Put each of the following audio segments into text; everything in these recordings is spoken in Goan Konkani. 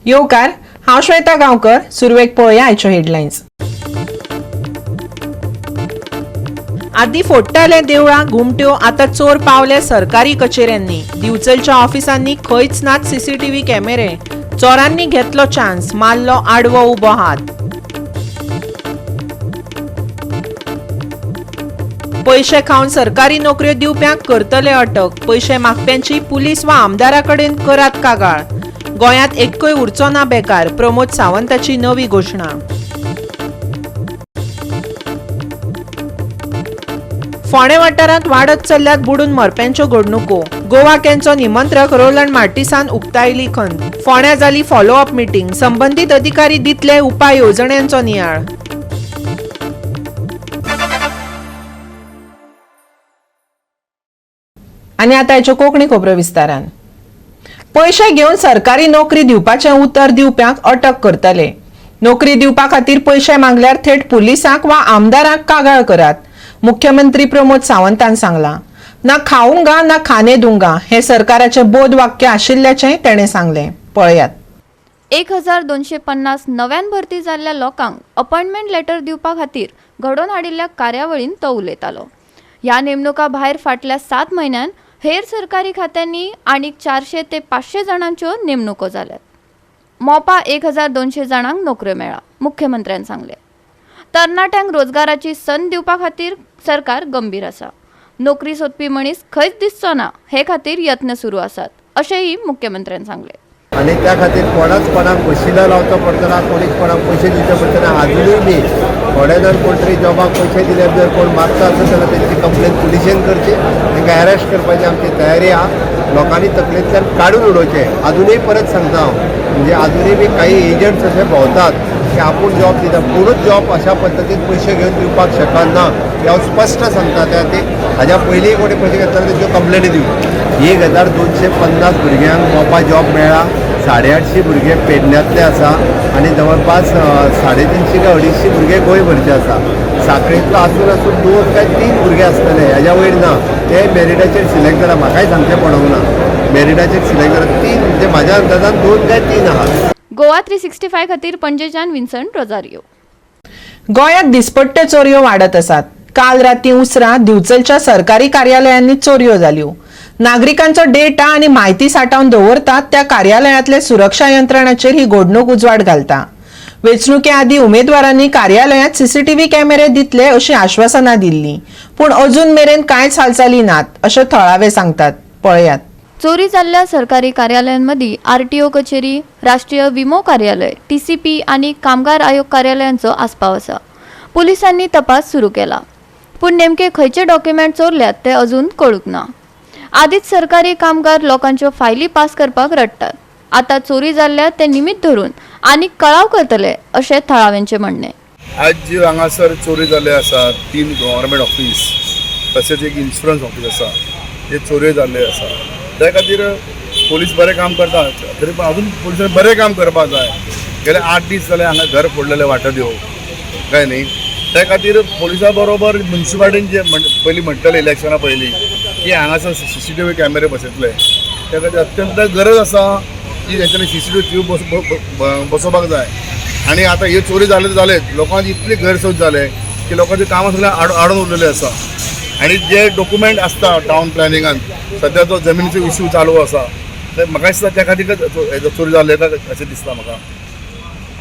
येवकार, हांव श्वेता गांवकर. सुरवेक पळोवया आयच्यो हेडलायन्स. आदी फोडटाले देवळां घुमट्यो, आतां चोर पावले सरकारी कचेऱ्यांनी. दिवचलच्या ऑफिसांनी खंयच नात सीसीटीव्ही कॅमेरे. चोरांनी घेतलो चान्स, मारलो आडवो उबो हात. पयशे खावन सरकारी नोकऱ्यो दिवप्यांक करतले अटक. पयशे मागप्यांची पुलीस वा आमदारा कडेन करात कागाळ. गोंयांत एक्कय उरचो ना बेकार, प्रमोद सावंताची नवी घोशणा. फोंडें वाठारांत वाडत चल्ल्यात बुडून मरप्यांच्यो घडणुको. गोवा कॅनचो निमंत्रक रोलंड मार्टिसान उक्तायली खंत. फोंड्यां जाली फॉलोअप मिटींग, संबंदीत अधिकारी दितले उपाय येवजण्यांचो नियाळ. आनी आतां हाच्यो कोंकणी खबरो विस्तारान. पयशे घेवन सरकारी नोकरी दिवपाचें उतर दिवप्यांक अटक करतले. नोकरी दिवपा खातीर पयशे मागल्यार थेट पुलिसांक वा आमदारांक कागाळ करात, मुख्यमंत्री प्रमोद सावंतान सांगलां. ना खाऊंगा ना खाने दूंगा हे सरकाराचें बोध वाक्य आशिल्ल्याचें तेणें सांगलें. पळयात. 1250 नव्यान भरती जाल्ल्या लोकांक अपॉयंटमेंट लेटर दिवपा खातीर घडोवन हाडिल्ल्या कार्यावळींत तो उलयतालो. ह्या नेमणुका भायर फाटल्या 7 म्हयन्यान हेर सरकारी खात्यांनी आनीक 400 ते 500 जाणांच्यो नेमणुको जाल्यात. मोपा 1200 जाणांक नोकऱ्यो मेळ्ळा, मुख्यमंत्र्यान सांगलें. तरणाट्यांक रोजगाराची संद दिवपा खातीर सरकार गंभीर आसा. नोकरी सोदपी मनीस खंयच दिसचो ना हे खातीर यत्न सुरू आसात, अशेंय मुख्यमंत्र्यान सांगलें. आनी त्या खातीर कोणाच कोणाक वशिलो लावचो पडचो ना, कोणीच कोणाक पयशे दिवचे पडचे ना. आजुनूय बी थोडे जर कोण तरी जॉबाक पयशे दिले जर कोण मागता आसत जाल्यार तेंची कंप्लेन पुलिशेन करची, तांकां अरेस्ट करपाची आमची तयारी आहा. लोकांनी तकलेंतल्यान काडून उडोवचें. आजुनूय परत सांगता हांव, म्हणजे आजुनूय बी काही एजंट्स अशे भोंवतात की आपूण जॉब दिता, कोणूच जॉब अशा पद्दतीन पयशे घेवन दिवपाक शकना हें हांव स्पश्ट सांगता. त्या खातीर हाज्या पयलीं कोणी पयशे घेतले तेंच्यो कंप्लेनी दिवं. 1250 भुरग्यांक मोपा जॉब मेळ्ळा, 850 भुरगे पेडण्यांतले आसा आनी जवळपास 350 काय 250 भुरगे गोंयभरचे आसा. साखळेंतलो आसून आसून 2 काय 3 भुरगे आसतले, ह्याच्या वयर ना. ते मेरिटाचेर सिलेक्ट जाला, म्हाकाय सांगचें पडोंक ना. मेरिटाचेर सिलेक्ट जाला 3, म्हणजे म्हाज्या अंदाजान 2 काय 3 आहा. गोवा 365 खातीर पणजेच्यान विन्संट रोजारियो. गोंयांत दिसपट्ट्यो चोरयो वाडत आसात. काल राती उसरां दिवचलच्या सरकारी कार्यालयांनी चोरयो जाल्यो. नागरिकांचो डेटा आनी म्हायती सांठोवन दवरतात त्या कार्यालयांतले सुरक्षा यंत्रणाचेर ही घडणूक उजवाड घालता. वेंचणुके आदीं उमेदवारांनी कार्यालयांत सीसीटीव्ही कॅमेरे दितले अशी आश्वासनां दिल्ली, पूण अजून मेरेन कांयच हालचाली नात अशें थळावे सांगतात. पळयात. चोरी जाल्ल्या सरकारी कार्यालयांमदीं आरटीओ कचेरी, राष्ट्रीय विमो कार्यालय, टीसीपी आनी कामगार आयोग कार्यालयांचो आस्पाव आसा. पुलिसांनी तपास सुरू केला, पूण नेमके खंयचे डॉक्युमेंट चोरल्यात ते अजून कळूंक ना. आदींच सरकारी कामगार लोकांच्यो फायली पास करपाक रडटात, आतां चोरी जाल्ल्या ते निमित्त धरून आनीक कळाव करतले अशें थळाव्यांचें म्हणणें. आज जी हांगासर चोरी जाल्ले आसा, 3 गव्हर्मेंट ऑफीस तशेंच एक इन्शुरन्स ऑफीस आसा, ते चोरयो जाल्ले आसा. त्या खातीर पोलीस बरें काम करता, तरी पण अजून पोलिसांनी बरें काम करपाक जाय. गेले 8 दीस जाले हांगा घर फोडलेलें वाटत काय न्ही. त्या खातीर पोलिसां बरोबर म्युन्सिपाल्टीन जे पयलीं म्हणटले इलेक्शना पयलीं की हांगासर सीसीटीव्ही कॅमेरे बसयतले, त्या खातीर अत्यंत गरज आसा की तेंच्यांनी सीसीटीव्ही बसोवपाक जाय. आनी आतां हे चोरी जाले जालेच, लोकांची इतली गैरसोय जाले की लोकांची कामां सगळें आडून उरलेले आसा. आनी जे डॉक्युमेंट आसता टावन प्लॅनिंगान सद्या जो जमिनीचो इश्यू चालू आसा, ते म्हाका दिसता त्या खातीर चोरी जाल्ले अशें दिसता म्हाका.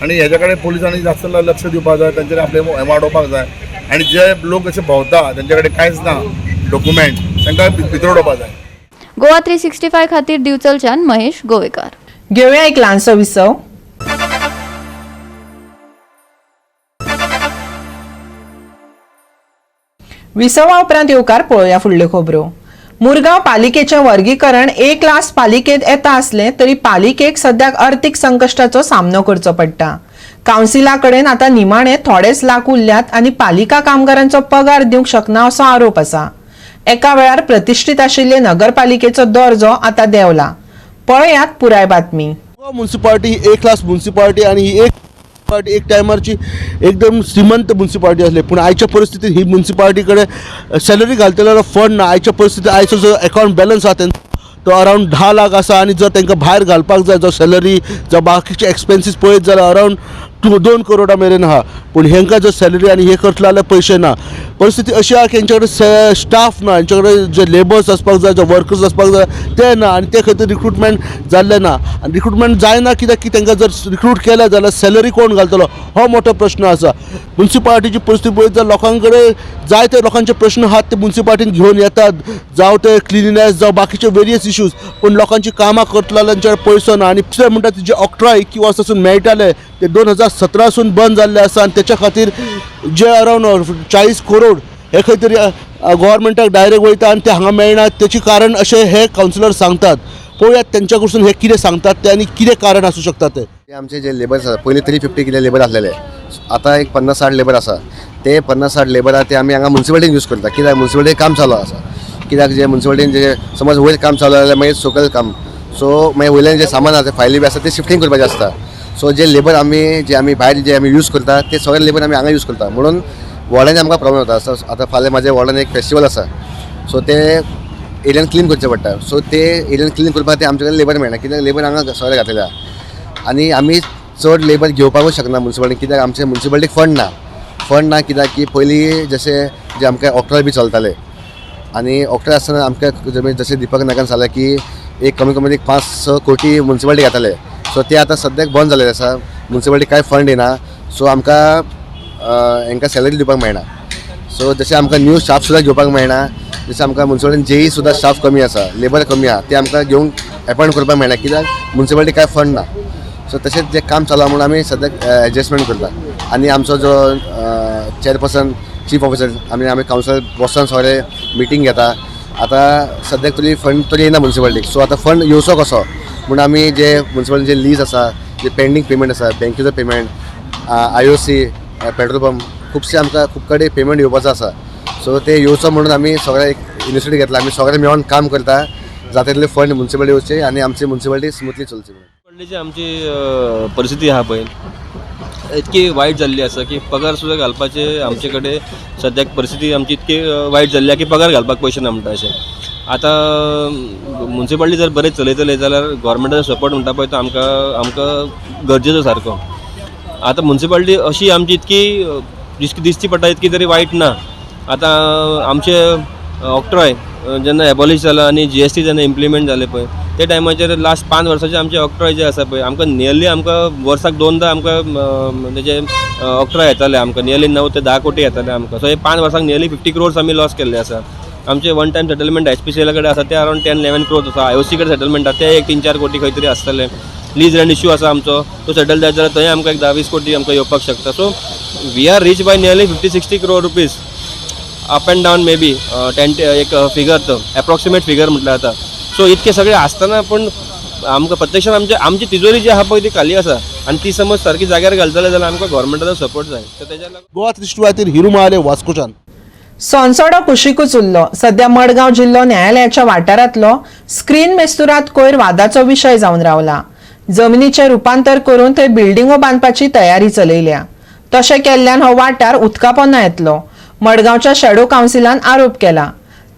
आनी हेज्या कडेन पोलिसांनी जास्त लक्ष दिवपाक जाय, तेंच्यानी आपलें हें वाडोवपाक जाय. आनी जे लोक अशे भोंवता तेंच्या कडेन कांयच ना डॉक्युमेंट, तांकां भितर उडोवपाक जाय. गोवा 365 खातीर दिवचलच्यान महेश गोवेकार. घेवया एक ल्हानसो विसव. विसवा उपरांत येवकार पळोवया फुडल्यो खबरो. मुरगांव पालिकेचें वर्गीकरण ए क्लास पालिकेंत येता आसलें तरी पालिकेक सद्याक अर्थीक संकश्टाचो सामनो करचो पडटा. कावन्सिला कडेन आतां निमाणे थोडेच लाख उरल्यात आनी पालिका कामगारांचो पगार दिवंक शकना असो आरोप आसा. एका वेळार प्रतिश्ठीत आशिल्ले नगरपालिकेचो दर्जो आतां देंवला. पळयात पुराय बातमी. गोवा म्युन्सिपाल्टी ही ए क्लास म्युन्सिपाल्टी आनी ही एक पार्टी एक टायमारची एकदम श्रीमंत म्युन्सिपाल्टी आसली, पूण आयच्या परिस्थितीत ही म्युन्सिपाल्टी कडेन सॅलरी घालतलो फंड ना. आयच्या परिस्थितीत आयचो जो अकावंट बॅलन्स आहा तेंचो तो अरावंड 10 लाख आसा आनी जर तांकां भायर घालपाक जाय जो सॅलरी जावं बाकीचे एक्सपेन्सीस पळयत जाल्यार अरावंड 2 करोडा मेरेन आहा. पूण हेंकां जर सॅलरी आनी हे करतले जाल्यार पयशे ना. परिस्थिती अशी आहा की हेंच्या कडेन स्टाफ ना, हेंच्या कडेन जे लेबर्स आसपाक जाय, जे वर्कर्स आसपाक जाय ते ना आनी ते खातीर रिक्रुटमेंट जाल्लें ना. आनी रिक्रुटमेंट जायना कित्याक की तांकां जर रिक्रूट केलें जाल्यार सॅलरी कोण घालतलो हो मोठो प्रश्न आसा. मुन्सिपालिटीची परिस्थिती पळयत जाल्यार लोकां कडेन जायते लोकांचे प्रश्न आहात ते मुन्सिपालिटीन घेवन येतात, जावं ते क्लिनिनेस जावं बाकीचे वेरियस इश्यूज, पूण लोकांची कामां करतले जाल्यार तेंच्या कडेन पयसो ना. आनी दुसरें म्हणटा ते जे ऑक्ट्रॉय 21 वर्सासून मेळटाले ते 2017सून बंद जाल्ले आसा आनी तेच्या खातीर जे अरावंड 40 करोड हे खंय तरी गव्हर्मेंटाक डायरेक्ट वयता आनी ते हांगा मेळना. तेचें कारण अशें हे कावन्सिलर सांगतात. पळोवया तेंच्या कडसून हे कितें सांगतात ते आनी कितें कारण आसूं शकता ते. आमचे जे लेबर्स आसा पयलीं 350 कितें लेबर आसलेले, आतां एक 50-60 लेबर आसा. ते 50-60 लेबर आसा ते आमी हांगा मुन्सिपालिटीन यूज करता कित्याक मुन्सिपालिटीन काम चालू आसा. कित्याक जे मुन्सिपालिटीन जे समज वयर काम चालू जाल्यार मागीर सकयल काम, सो मागीर वयल्यान जे सामान आसा फायली बी आसा ते शिफ्टींग करपाचें आसता. सो जे लेबर आमी जे आमी भायर जे आमी यूज करता ते सगळे लेबर आमी हांगा यूज करता म्हणून वॉर्डान आमकां प्रॉब्लम जाता. आतां फाल्यां म्हाज्या वॉर्डान एक फेस्टिवल आसा, सो ते एरियन क्लीन करचें पडटा. सो ते एरियन क्लीन करपाक ते आमचे कडेन लेबर मेळना कित्याक लेबर हांगा सगळे घातलेले आसा आनी आमी चड लेबर घेवपाकूच शकना मुन्सिपालिटी कित्याक आमचे मुन्सिपालिटीक फंड ना. फंड ना कित्याक की पयलीं जशें जे आमकां ऑक्ट्रॉय बी चलताले आनी ऑक्ट्रॉय आसतना आमकां जशें दीपक नायकान सांगलें की एक कमी कमी एक 5-6 कोटी मुन्सिपालिटी घेताले, सो ते आतां सद्याक बंद जाल्लें आसा. मुन्सिपालिटी कांय फंड येना, सो आमकां हांकां सॅलरी दिवपाक मेळना. सो जशें आमकां न्यू स्टाफ सुद्दां घेवपाक मेळना, जशें आमकां मुन्सिपालिटीन जेई सुद्दां स्टाफ कमी आसा, लेबर कमी आसा, ते आमकां घेवंक एपॉयंट करपाक मेळना कित्याक मुन्सिपालिटी कांय फंड ना. सो तशेंच जें काम चालू आहा म्हणून आमी सद्याक एडजस्टमेंट करता आनी आमचो जो चेअरपर्सन चीफ ऑफिसर आमी आमी कावन्सिलर बसून सगळे मिटींग घेता. आतां सद्याक तरी फंड तरी येना मुन्सिपालिटीक, सो आतां फंड येवचो कसो म्हूण आमी जे मुन्सिपालिटीचे लीज आसा, जे पेंडींग पेमेंट आसा, बँकेचो पेमेंट, IOC, petrol pump, खुबशे आमकां खूब कडेन पेमेंट येवपाचो आसा. सो ते येवचो म्हणून आमी सगळे एक इनिशिएटीव घेतला, आमी सगळे मेळोन काम करता जाता तितले फंड मुन्सिपालिटी येवचे आनी आमची मुन्सिपालिटी स्मुथली चलची. मुन्सिपालिटीची आमची परिस्थिती आहा पळय इतकी वायट जाल्ली आसा की पगार सुद्दां घालपाचे आमचे कडेन सद्याक परिस्थिती आमची इतकी वायट जाल्ली आहा की पगार घालपाक पयशे ना म्हणटा अशें. आतां मुन्सिपालिटी जर बरें चलयतले जाल्यार गोवोरमेंटाचो सपोर्ट म्हणटा पळय तो आमकां आमकां गरजेचो सारको. आतां मुन्सिपालिटी अशी आमची इतकी दिसची पडटा इतकी तरी वायट ना. आतां आमचे ऑक्ट्रॉय जेन्ना एबॉलिश जाला आनी GST जेन्ना इम्प्लिमेंट जालें पळय ते टायमाचेर लास्ट 5 वर्साचे आमचे ऑक्ट्रॉय जे आसा पळय आमकां नियरली आमकां वर्साक 2दा आमकां तेजे ऑक्ट्रॉय येताले आमकां नियरली 9 ते 10 कोटी येताले आमकां. सो हे 5 वर्साक नियरली 50 क्रोर्स आमी लॉस केल्ले आसा. आमचे वन टायम सेटलमेंट SPCL कडेन आसा ते अरावंड 10-11 क्रोर्स आसा, IOC कडेन सेटलमेंट आसा ते एक 3-4 कोटी खंय तरी आसतले. लीज रेंट इश्यू आसा आमचो तो सेटल जायत जाल्यार थंय आमकां एक 10-20 कोटी आमकां येवपाक शकता. So we are rich by nearly 50-60 crore rupees up and down may be 10 एक फिगर तो एप्रॉक्सिमेट फिगर म्हटल्यार जाता. सो इतके सगळे आसतना पण आमकां प्रत्यक्षान आमचे आमची तिजोरी जी आहा पळय ती खाली आसा आनी ती समज सारकी जाग्यार घालतले जाल्यार आमकां गोवोरमेंटाचो सपोर्ट जाय. सो तेज्या लागून गोवा 360 खातीर हिरू महाले, वास्कोच्यान. सोनसोडो कुशीकूच उरलो. सध्या मडगांव जिल्लो न्यायालयाच्या वाठारांतलो स्क्रीन मेस्तुरात कोयर वादाचो विशय जावन रावला. जमिनीचें रुपांतर करून थंय बिल्डिंगो बांदपाची तयारी चलयल्या. तशें केल्ल्यान हो वाठार उदका पोंदा येतलो. मडगांवच्या शॅडो कावन्सिलान आरोप केला.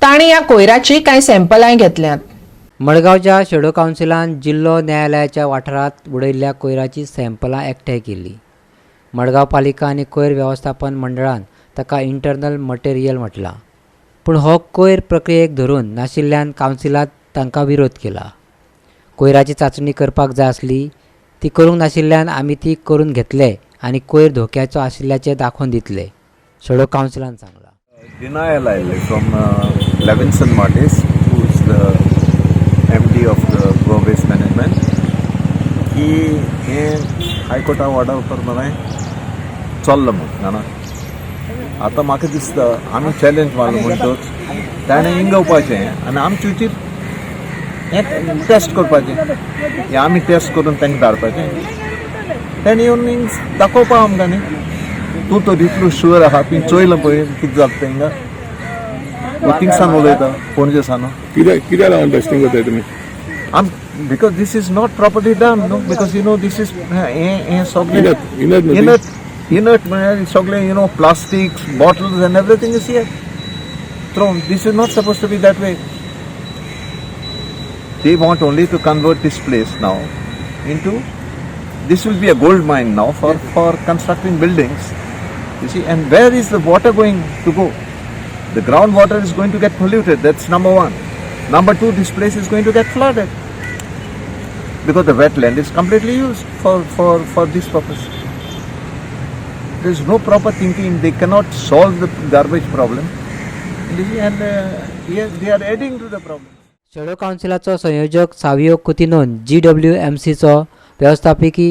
तांणी ह्या कोयराची कांय सॅम्पलांय घेतल्यात. मडगांवच्या शेडो कावन्सिलान जिल्लो न्यायालयाच्या वाठारांत उडयल्ल्या कोयराची सॅम्पलां एकठांय केल्ली. मडगांव पालिका आनी कोयर वेवस्थापन मंडळान ताका इंटरनल मटेरियल म्हटलां, पूण हो कोयर प्रक्रियेक धरून नाशिल्ल्यान कावन्सिलांत तांकां विरोध केला. कोयराची चांचणी करपाक जाय आसली, ती करूंक नाशिल्ल्यान आमी ती करून घेतले आनी कोयर धोक्याचो आशिल्ल्याचें दाखोवन दितले, शेडो कावन्सिलान सांगलां. डिनायल आयिल्लें from Levinson Martis, who is the MD of the Goa Waste Management, की हें हायकोर्टा ऑर्डर प्रमाणे चल्लां म्हूण जाणा. आतां म्हाका दिसता आमी चॅलेंज मारलो म्हणटच ताणें हिंगा येवपाचें आनी आमचे उचीर हें टेस्ट करपाचें, हें आमी टेस्ट करून तांकां धाडपाचें, ताणें येवन हिंग दाखोवपा आमकां न्ही. तूं तर इतलो शुअर आहा, तुवें चोयलां पळय कितें जाता तें हिंगा, थिंगसान उलयता पणजे सान. कित्याक लागून टेस्टिंग करताय तुमी? आम because this is not properly done न्हू, because you know this is हें हें सगळें इनर्ट. इनर्ट इनर्ट म्हळ्यार सगळें you know plastics bottles and everything is here thrown. This is not suppose to be that way. They want only to convert this place now into, this will be a gold mine now for constructing buildings. You see, and where is the water going to go? The groundwater is going to get polluted, that's number one. Number two, this place is going to get flooded because the wetland is completely used for this purpose. There is no proper thinking, they cannot solve the garbage problem. You see, and yes, they are adding to the problem. Shadow कावन्सिलाचो संयोजक सावियो कुतिनोन जीडब्ल्यूएमसीचो वेवस्थापकी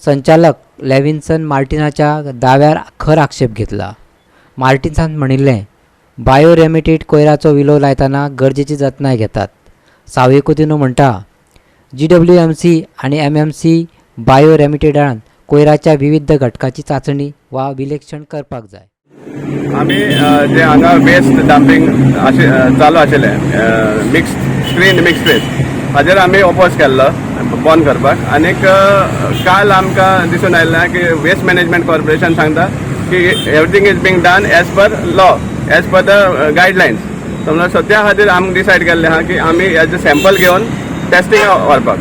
संचालक लेविन्सन मार्टिनाच्या दाव्यार खर आक्षेप घेतला. मार्टिन्सान म्हणिल्लें, बायो रेमिटेड कोयराचो विलो लायतना गरजेची जतनाय घेतात. सावियो कुतिनो म्हणटा, जीडब्ल्यूएमसी आनी एमएमसी बायो रेमिटेडान कोयराच्या विविध घटकाची चांचणी वा विलेक्षण करपाक जाय. आमी जे हांगा वेस्ट डंपींग चालू आशिल्लें, मिक्स स्क्रीन मिक्स वेस्ट, हाजेर आमी ओपोज केल्लो बंद करपाक. आनीक काल आमकां दिसून आयलें की वेस्ट मॅनेजमेंट कॉर्पोरेशन सांगता की everything is being done as per law, as per the guidelines. समजा सो त्या खातीर आमी डिसायड केल्लें आहा की आमी हेजे सॅम्पल घेवन टेस्टिंगाक व्हरपाक.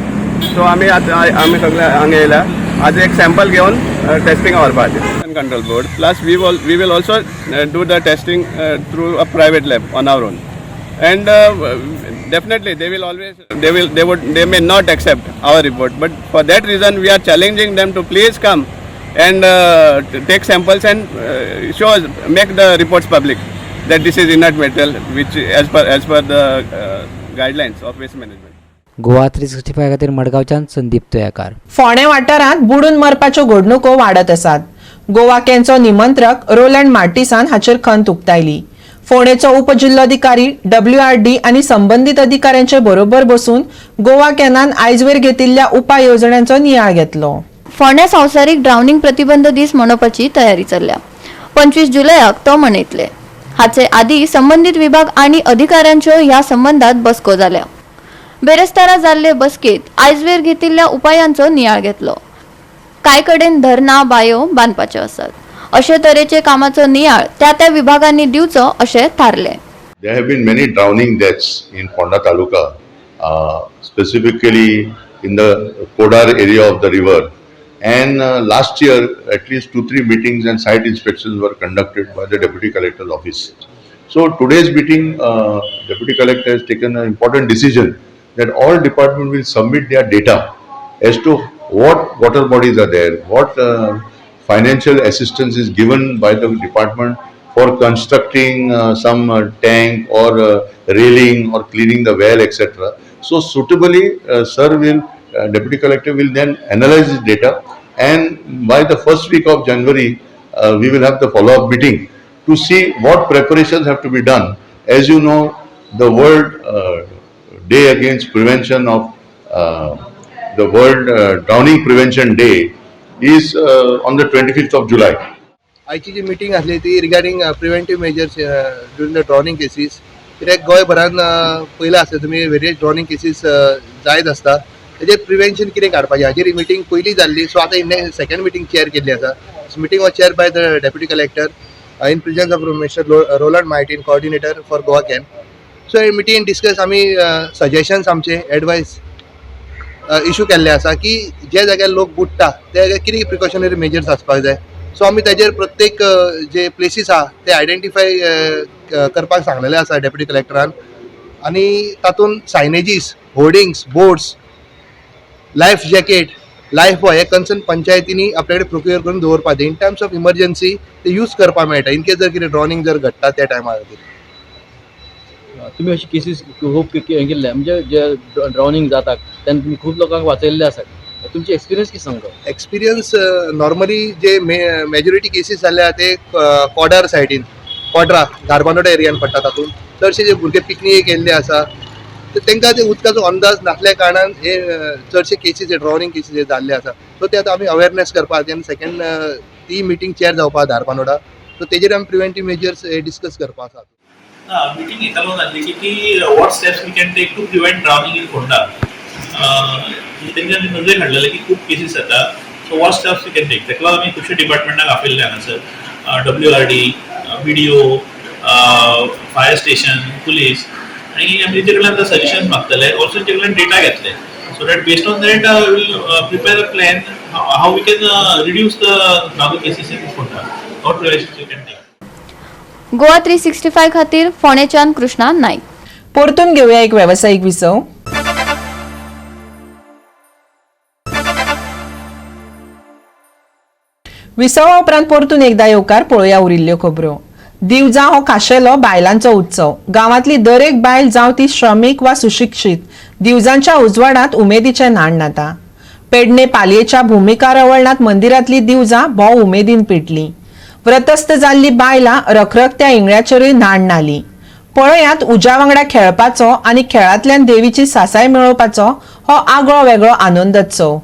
सो आमी आतां आमी सगळे हांगा येयल्या आज एक सॅम्पल घेवन टेस्टिंगाक व्हरपाचें control board, plus we will also do the testing through a private lab on our own, and definitely they will always they will they would they may not accept our report, but for that reason we are challenging them to please come and take samples and show us, make the reports public that this is inert metal, which as per the guidelines of waste management. Goa 365 खातीर मडगांवच्यान संदीप तुयेकार. फोंडें वाठारांत बुडून मरपाच्यो घडणुको वाडत आसात. गोवा कॅनचो निमंत्रक रोलंड मार्टिसान हाचेर खंत उक्तायली. फोंडेचो उपजिल्लोधिकारी, डब्ल्यूआरडी आनी संबंदीत अधिकाऱ्यांचे बरोबर बसून गोवा कॅनान आयजवेर घेतिल्ल्या उपाय येवजण्यांचो नियाळ घेतलो. फोंड्या संवसारीक ड्रावनिंग प्रतिबंध दीस मनोवपाची तयारी चल्ल्या. 25 जुलयाक तो मनयतले. हाचे आदी संबंदीत विभाग आनी अधिकाऱ्यांच्यो ह्या संबंदात बसको जाल्या. बेरेस्तारा जाल्ले बसकेत आयजवेर घेतिल्ल्या उपायांचो नियाळ घेतलो. कांय कडेन धरणां, बायो बांदपाच्यो आसात. अशे तरेचे कामाचो नियाळ त्या त्या विभागांनी दिवचो अशें थारलें. There have been many drowning deaths in Ponda Taluka, specifically in the Kodar area of the river. And last year, at least 2, 3 meetings and site inspections were conducted by the Deputy Collector's office. So today's meeting, Deputy Collector has taken an important decision that all department will submit their data as to what water bodies are there, what financial assistance is given by the department for constructing some tank or railing or cleaning the well, etc. So suitably, Deputy Collector will then analyze this data, and by the first week of January, we will have the follow-up meeting to see what preparations have to be done. As you know, the World Day Against Prevention of the World Drowning Prevention Day is on the 25th of July. आयची जी मिटींग आसली ती regarding preventive measures during the drowning cases, कित्याक गोंयभरान पयलें आसलें तुमी, वेरियस ड्रॉनिंग केसीस जायत आसता. तेजेर प्रिवेन्शन कितें काडपाचें हाजेर मिटींग पयलीं जाल्ली. सो आतां सेकंड मिटींग चेअर केल्ली आसा. Meeting was chair by the Deputy Collector in presence of Mister Roland Martin, coordinator for Goa CAN. So hey meeting discuss आमी सजेशन्स, आमचे एडवायस इशू केल्ले आसा की जे जाग्यार लोक बुडटा त्या जाग्यार कितें प्रिकॉशनरी मेजर्स आसपाक जाय. सो आमी ताजेर प्रत्येक जे प्लेसीस आहा ते आयडेंटिफाय करपाक सांगलेले आसा डेप्युटी कलेक्टरान आनी तातूंत signages, hoardings, boards, life jacket, life buoy हे कन्सर्न पंचायतींनी आपल्या कडेन प्रोक्युअर करून दवरपाक. इन टर्म्स ऑफ इमर्जन्सी ते यूज करपाक मेळटा, इन केस जर कितें ड्रॉनिंग जर घडटा त्या टायमार खातीर. तुमी अशी केसीस खूब केल्ले, म्हणजे जे ड्रावनिंग जाता तेन्ना तुमी खूब लोकांक वाचयल्ले आसात. तुमची एक्सपिरियन्स कितें सांगता? एक्सपिरियन्स नॉर्मली जे मेजॉरिटी केसीस जाल्या ते कोडार सायडीन, कोड्रा धारबांदोडा एरियान पडटा. तातूंत चडशे जे भुरगे पिकनीक गेल्ले आसा तर तांकां ते उदकाचो अंदाज नासल्या कारणान हे चडशे केसीस, हे ड्रावनिंग केसीस हे जाल्ले आसा. सो ते आतां आमी अवेरनेस करपाक आनी सेकंड ती मिटींग चेअर जावपा धारबांदोडा, सो तेजेर आमी प्रिवेंटीव मेजर्स हे डिस्कस करपा आसा. ना, मिटींग हेका लागून आसली की ती what steps we can take to prevent drowning in Ponda. तेंच्यानी नजरेक हाडलेलें की खूब केसीस जाता, so what steps we can take. ताका लागून आमी खुबशे डिपार्टमेंटाक आपयल्ले हांगासर, WRD, BDO, fire station, police. आनी आमी तेचे कडल्यान आतां सजेशन मागतले, ऑल्सो तेचे कडल्यान डेटा घेतले, so that based on that we'll prepare a plan how we can reduce the narco cases in Ponda, what prevention we can take. Goa 365 खातीर फोंडेच्यान कृष्णा नाईक. परतून घेवया एक वेवसायीक विसव. विसवा उपरांत परतून एकदा येवकार. पळोवया उरिल्ल्यो खबरो. दिवजां हो खाशेलो बायलांचो उत्सव. गांवांतली दरेक बायल, जावं ती श्रमीक वा सुशिक्षीत, दिवजांच्या उजवाडांत उमेदीचें न्हाण न्हाता. पेडणे पालयेच्या भुमिका रवळनाथ मंदिरांतली दिवजां भोव उमेदीन पेटली. व्रतस्थ जाल्ली बायलां रखरखत्या इंगळ्याचेरूय न्हाण न्हाली. पळयात उज्या वांगडा खेळपाचो आनी खेळांतल्यान देवीची सासाय मेळोवपाचो हो आगळो वेगळो आनंदोत्सव.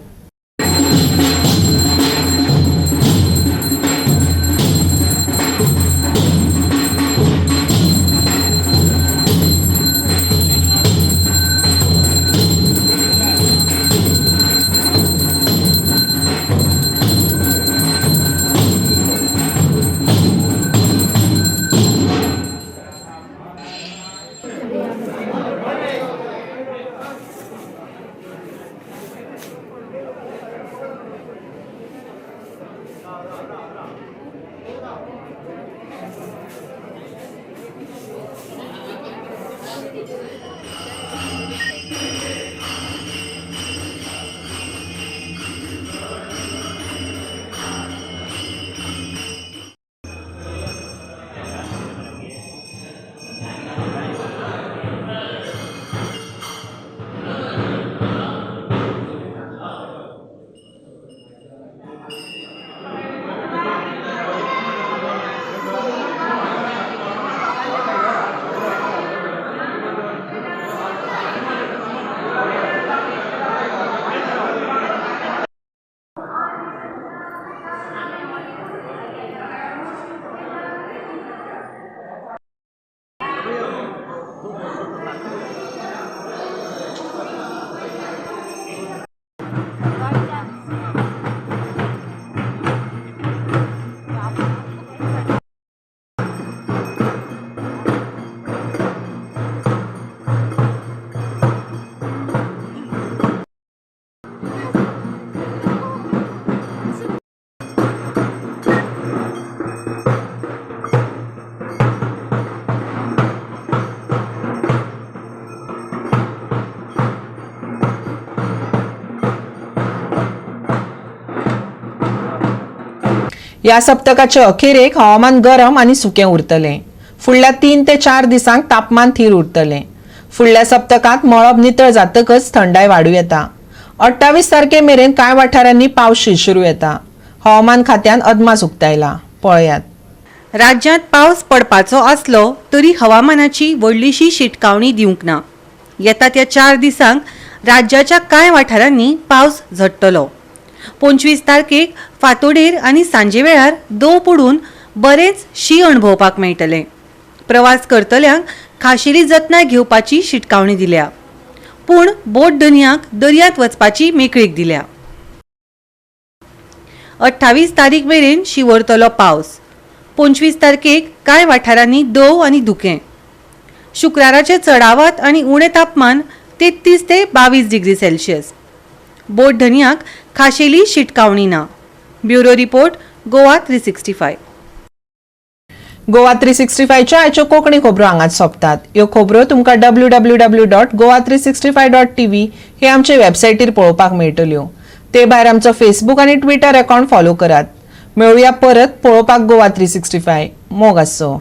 ह्या सप्तकाचे अखेरेक हवामान गरम आनी सुकें उरतलें. फुडल्या 3 ते 4 दिसांक तापमान थीर उरतलें. फुडल्या सप्तकांत मळब नितळ जातकच थंडाय वाडूं येता. 28 तारखे मेरेन कांय वाठारांनी पावस शिरशिरू येता. हवामान खात्यान अदमास उक्तायला. पळयात. राज्यांत पावस पडपाचो आसलो तरी हवामानाची व्हडलीशी शिटकावणी दिवंक ना. येता त्या 4 दिसांक राज्याच्या कांय वाठारांनी पावस झडटलो. 25 तारखेक फांतोडेर आनी सांजे वेळार दव पडून बरेंच शीं अणभवपाक मेळटलें. प्रवास करतल्यांक खाशेली जतनाय घेवपाची शिटकावणी दिल्या, पूण बोट धनयांक दर्यांत वचपाची मेकळीक दिल्या. 28 तारीख मेरेन शिंवरतलो पावस. 25 तारखेक कांय वाठारांनी दव आनी धुकें. शुक्राराचें चडावत आनी उणें तापमान 33 ते 22 डिग्री सेल्सियस. बोट धनयांक खाशेली शिटकावणी ना. Bureau report, Goa 365. Goa 365च्यो आयच्यो कोंकणी खबरो हांगाच सोंपतात. ह्यो खबरो तुमकां www.goa365.tv हे आमचे वेबसायटीर पळोवपाक मेळटल्यो. ते भायर आमचो फेसबूक आनी ट्विटर अकावंट फॉलो करात. मेळुया परत पळोवपाक गोवा 365. मोग आसचो.